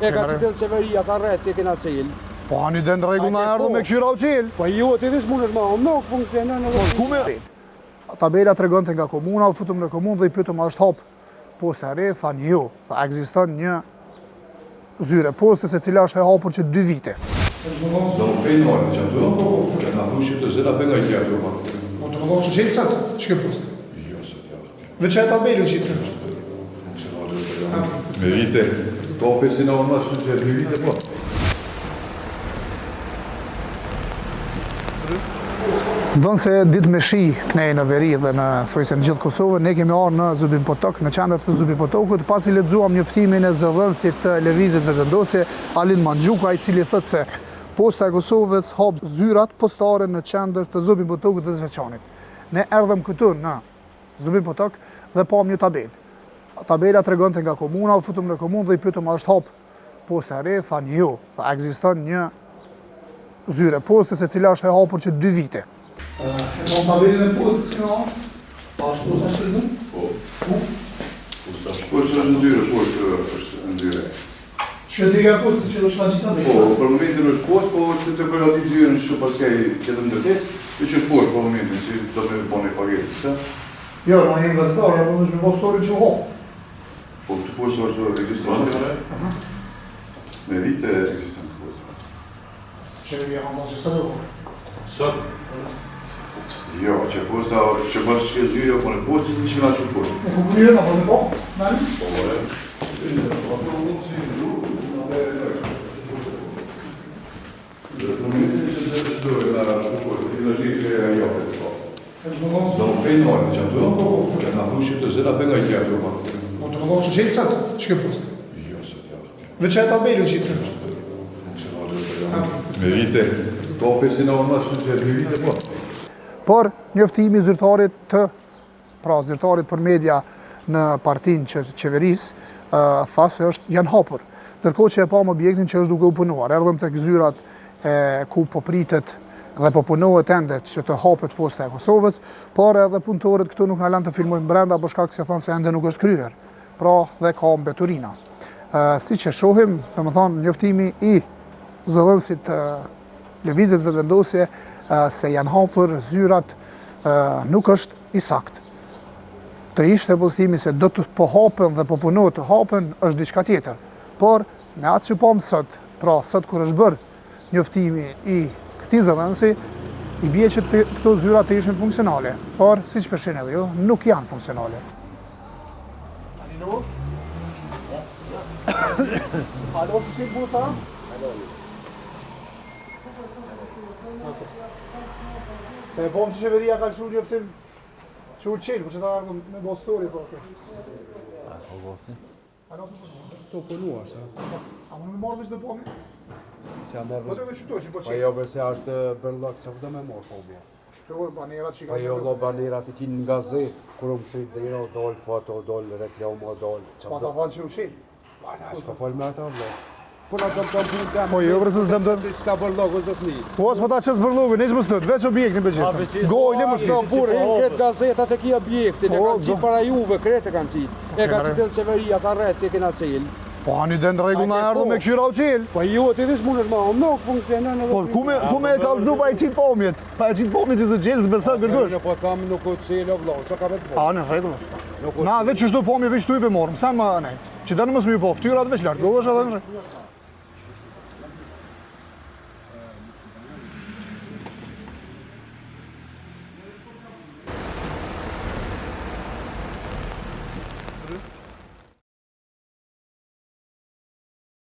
E ka qitë edhe qeveria, ka rrejt si e kena qelë. Po ani dhe në rregull na erdhëm me kqyr a u qelë. Po jo, ti veç mundesh ma, nuk funksionon edhe. Po ku me? Tabela tregonte nga komuna, u futëm në komunë dhe i pyetëm a është hap posta e re, thanë jo, tha ekziston një zyre postës e cila është e hapur që dy vite. Do më fejnë orë, që ato, që na thu që të zeta për nga i tjerë ato. Po të më thonë së qetë sot, që kjo postë? Jo, sot jo. Veç e tabelë që i të Funksionale të Me vite, to pesin e orë që dy vite po. Ndonëse ditë me shi knej në veri dhe në thujse në gjithë Kosovën, ne kemi ardhur në Zubin Potok, në qendër të Zubin Potokut, pasi lexuam njoftimin e zëdhënësit të Lëvizjes Vetëvendosje, Alin Manxhuka, i cili thotë se Posta e Kosovës hap zyrat postare në qendër të Zubin Potokut dhe Zveçanit. Ne erdhëm këtu në Zubin Potok dhe pamë një tabelë. Tabela tregonte nga komuna, u futëm në komunë dhe i pyetëm a është hap Posta e re, thanë jo, tha ekziston një zyre postës e cila është e hapur që dy vite. E kam tabelën e postës që në A është posta që të Po. Ku? Posta është poshtë është në zyre, poshtë është në zyre. Që dega e postës që është ka gjitha Po, për momentin është poshtë, po është të përgatit zyrën që pas jaj tjetër ndërtesë, e që është poshtë për momentin, që do me bo një pagesë, që? Jo, na jemi gazetarë, apo dhe që me story që hapë. Po këtë posta është ekziston, Me vite ekziston këtë posta. Qeveria ka mos që sot e po. Sot? Jo, që posta, që bash që zyre, po në postë, që na që poshtë. E ku kryen, apo në po? Nani? Po, e. Po, po, Do më fejnë orë, që ato, që na thu që të zeta për nga i tjerë ato. Po të më thonë së qetë sot, që kjo postë? Jo, sot jo. Veç e tabelë që i të Me vite, to pesin e orë që dy vite po. Por, njoftimi zyrtarit të pra zyrtarit për media në partinë që qeveris, tha se është janë hapur. Ndërkohë që e pamë objektin që është duke u punuar, erdhëm tek zyrat e, ku po pritet dhe po punohet ende që të hapet posta e Kosovës, por edhe punëtorët këtu nuk na lanë të filmojmë brenda për shkak se thonë se ende nuk është kryer. Pra dhe ka mbeturina. Siç e shohim, domethënë njoftimi i zëdhënësit të Lëvizjes Vetëvendosje se janë hapur zyrat nuk është i saktë. Të ishte postimi se do të po hapen dhe po punohet të hapen është diçka tjetër. Por me atë që pamë sot, pra sot kur është bërë njoftimi i këtij zëdhënësi, i bie që të, këto zyra të ishin funksionale, por siç po e shihni edhe ju, nuk janë funksionale. Alo? Alo, si që posta? Alo. Se e pamë që qeveria ka lëshu njoftim që u qelë, po që ta ardhëm me bo story, po. A, po bo ti? Tu punu është, a? A më me marrë veç dhe pamje? Si që a merë Po të veç qëto që po Po jo, përse është bërllok, që po do me marrë pamje? Qëto banerat që i Po jo, lo banerat i kinë në gazet, kur u mshel dera, o dol foto, o dol reklama, o dol... Po ta thanë që u qelë? Pa na s'po fol me ata vëlla. Po na dëmton punën tem. Po jo, bre se s'dëmton. Ti s'ka bërllok o zotni. Po s'po ta qes bërllokun, hiç mos tut, veç objektin po qesim. Gojë mos ke. Burrë, hin krejt gazetat e ki objektin, e po, kanë qitë para juve, krejt e kanë qitë. E ka qitë edhe qeveria, ka rrejt si e kena qelë. Po ani dhe në rregull na erdhëm me kqyr a u qelë. Po jo, ti veç mundesh ma, nuk funksionon edhe. Po ku me ku me e kallzu pa i qit pamjet? Pa e qit pamjet që s'u qelë, s'beson kërkush. Po tham nuk u qelë vëlla, çka ka vetë. A në rregull. Na veç qështu pamje veç tu i pe morëm, sen ma ne. Që do në mos më po fytyrat veç largohesh edhe në.